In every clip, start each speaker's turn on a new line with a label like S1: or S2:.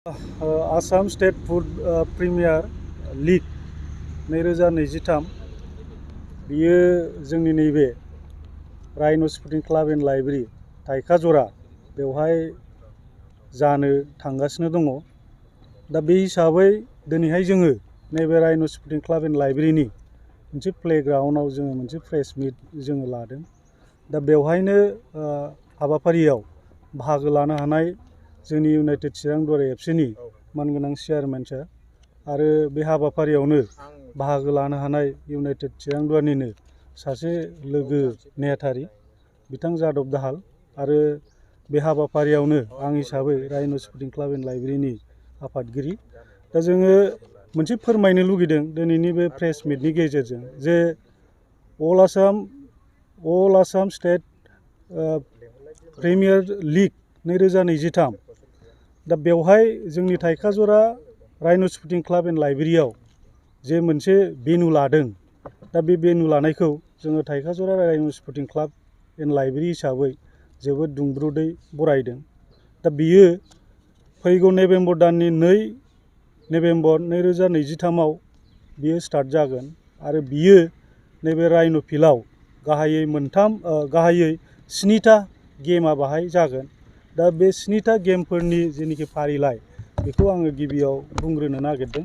S1: Assam state food premier league 2023 बियो जोंनि नैबे राइन' स्पर्टिं क्लाब एन्ड लाइब्रेरि थाइखाजरा बेवहाय जानो थांगासिनो दङ। दा बे हिसाबै दिनैहाय जोङो नैबे राइन' स्पर्टिं क्लाब एन्ड लाइब्रेरिनि मोनसे प्लेग्राउन्डआव जोङो मोनसे प्रेस मिट जोङो लादों। दा बेवहायनो हाबाफारियाव बाहागो लानो हानाय जोंनि इउनाइटेड चिरां दुवार एफसिनि मानगोनां चेयारमेन सार आरो बे हाबाफारियावनो बाहागो लानो हानाय इउनाइटेड चिरां दुवारनिनो सासे लोगो नेहाथारि बिथां जादब दाहाल आरो बे हाबाफारियावनो आं हिसाबै राइन' स्पर्टिं क्लाब एन्ड लाइब्रेरिनि आफादगिरि। दा जोङो मोनसे फोरमायनो लुगैदों दिनैनि बे प्रेस मिटनि गेजेरजों जे अल आसाम स्टेट प्रिमियार लीग 2023 दा बेवहाय जोंनि थाइखाजरा राइन' स्पर्टिं क्लाब एन्ड लाइब्रेरियाव जे मोनसे भेन्यु लादों। दा बे भेन्यु लानायखौ जोङो थाइखाजरा राइन' स्पर्टिं क्लाब एन्ड लाइब्रेरि हिसाबै जोबोद दुंब्रुदै बरायदों। दा बियो फैगौ नभेम्बर दाननि 2 नभेम्बर 2023 बियो स्टार्ट जागोन आरो बियो नैबे राइन' फिल्डआव गाहायै 7टा गेमा बाहाय जागोन। दा बे 7टा गेमफोरनि जेनिखि फारिलाइ बेखौ आङो गिबियाव बुंग्रोनो नागिरदों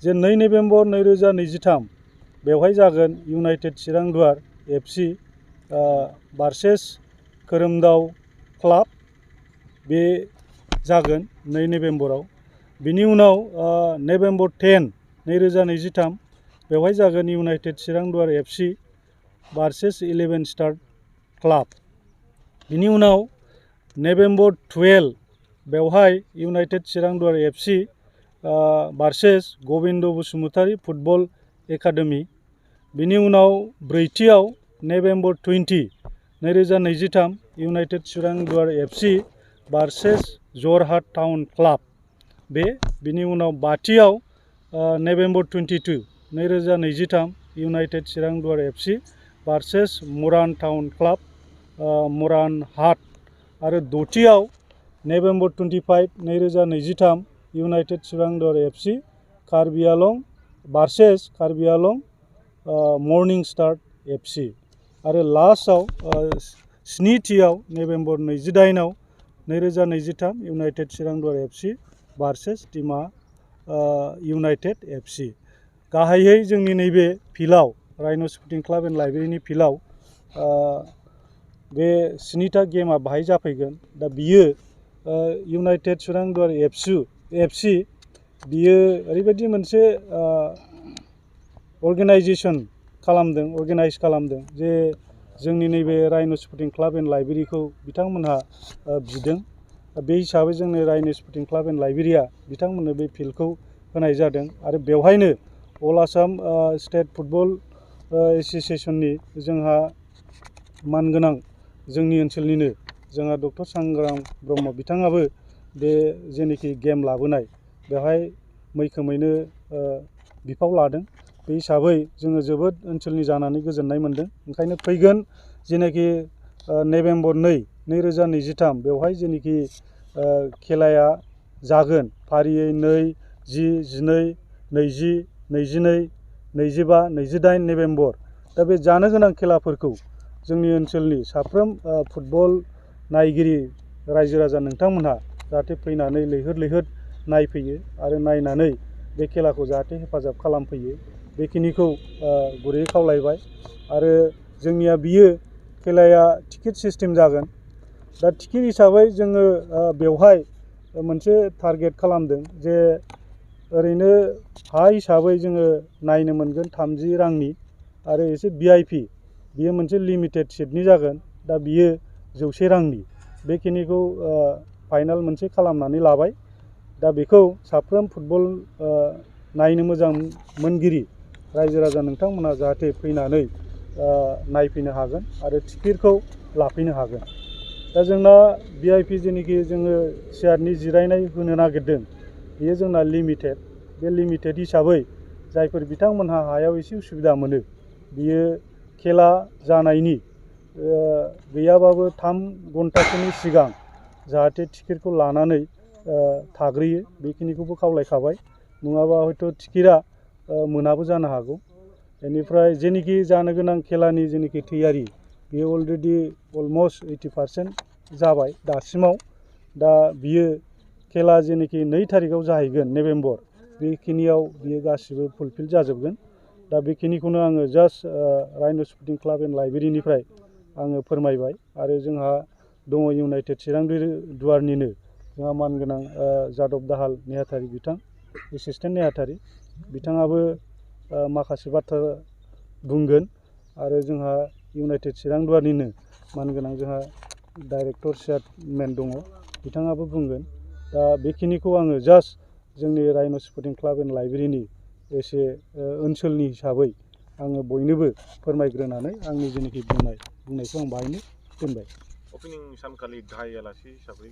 S1: जे 2 नभेम्बर 2023 बेवहाय जागोन United Chirang Duar FC versus खोरोमदाव क्लाब, बे जागोन 2 नभेम्बराव। बिनि उनाव नभेम्बर 10 2023 बेवहाय जागोन United Chirang Duar FC versus 11 star club. बिनि उनाव नभेम्बर 12 बेवहाय United Chirang Duar FC versus Gobinda Basumatary football academy. बिनि उनाव ब्रैथियाव November 20 2023 United Chirang Duar FC versus Jorhat town club बे। बिनि उनाव बाथियाव November 22 2023 United Chirang Duar FC versus मरान टाउन क्लाब मरान हाट आरो दथियाव November 25 2023 United Chirang Duar FC Karbi आलं भार्सेस कार्बि आलं मर्निं स्टार एफसि आरो लास्टआव 7थियाव November 28 2023 United Chirang Duar FC versus टिमा इउनाइटेड एफसि। गाहायै जोंनि नैबे फिल्डआव राइन' स्पर्टिं क्लाब एन्ड लाइब्रेरिनि फिल्डआव बे 7टा गेमा बाहाय जाफैगोन। दा बियो इउनाइटेड चिरां दुवार एफसि बियो ओरैबायदि मोनसे अर्गेनाइज खालामदों जे जोंनि नैबे राइन' स्पर्टिं क्लाब एन्ड लाइब्रेरिखौ बिथांमोनहा बिदों। बे हिसाबै जोंनि राइन' स्पर्टिं क्लाब एन्ड लाइब्रेरिया बिथांमोननो बे फिल्डखौ होनाय जादों आरो बेवहायनो अल आसाम स्टेट फुटबल एस'सिएशननि जोंहा मानगोनां जोंनि ओनसोलनिनो जोंहा डक्टर सांग्रां ब्रह्म बिथाङाबो बे जेनोखि गेम लाबोनाय बेवहाय मैखोमैनो बिफाव लादों। बे हिसाबै जोङो जोबोद ओनसोलनि जानानै गोजोननाय मोनदों। ओंखायनो फैगोन जेनाखि नभेम्बर 2 2023 बेवहाय जेनोखि खेलाया जागोन फारियै 2, 10, 12, 20, 22, 25, 28 नभेम्बर। दा बे जानो गोनां खेलाफोरखौ जोंनि ओनसोलनि साफ्रोम फुटबल नायगिरि रायजो राजा नोंथांमोनहा जाहाथे फैनानै लैहोर नायफैयो आरो नायनानै बे खेलाखौ जाहाथे हेफाजाब खालामफैयो बेखिनिखौ गुरैयै खावलायबाय। आरो जोंनिया बियो खेलाया टिकेट सिस्टेम जागोन। दा टिकेट हिसाबै जोङो बेवहाय मोनसे टारगेट खालामदों जे ओरैनो हा हिसाबै जोङो नायनो मोनगोन 30 रांनि आरो एसे VIP बियो मोनसे लिमिटेड सिटनि जागोन। दा बियो 100 रांनि बेखिनिखौ फाइनाल मोनसे खालामनानै लाबाय। दा बेखौ साफ्रोम फुटबल नायनो मोजां मोनगिरि रायजो राजा नोंथांमोनहा जाहाथे फैनानै नायफैनो हागोन आरो टिकेटखौ लाफैनो हागोन। दा जोंना VIP जेनोखि जोङो चेयारनि जिरायनाय होनो नागिरदों बेयो जोंना लिमिटेड। बे लिमिटेड हिसाबै जायफोर बिथांमोनहा हायाव एसे उसुबिदा मोनो बियो खेला जानायनि गैयाबाबो 3 घन्टासोनि सिगां जाहाथे टिकेटखौ लानानै थाग्रोयो बेखिनिखौबो खावलायखाबाय नङाबा हयथ' टिकेटआ मोनाबो जानो हागौ बेनिफ्राय जेनोखि जानो गोनां खेलानि जेनोखि तैयारि बेयो अलरेडि अलमस्ट 80% जाबाय दासिमाव दा बियो खेला जेनोखि 2 तारिखआव जाहैगोन नभेम्बर बेखिनियाव बियो गासिबो फुलफिल जाजोबगोन दा बेखिनिखौनो आङो जास्ट राइन' स्पर्टिं क्लाब एन्ड लाइब्रेरिनिफ्राय आङो फोरमायबाय आरो जोंहा दङ इउनाइटेड चिरां दुवारनिनो जोंहा मानगोनां जादब दाहाल नेहाथारि बिथां एसिस्टेन्ट नेहाथारि बिथाङाबो माखासे बाथ्रा बुंगोन आरो जोंहा इउनाइटेड चिरां दुवारनिनो मानगोनां जोंहा डाइरेक्टर चेयारमेन दङ बिथाङाबो बुंगोन दा बेखिनिखौ आङो जास्ट जोंनि राइन' स्पर्टिं क्लाब एन्ड लाइब्रेरिनि एसे ओनसोलनि हिसाबै आङो बयनोबो फोरमायग्रोनानै आंनि जेनोखि बुंनायखौ आं बाहायनो दोनबाय।
S2: अपेनिं सानखालि गाहाय आलासि हिसाबै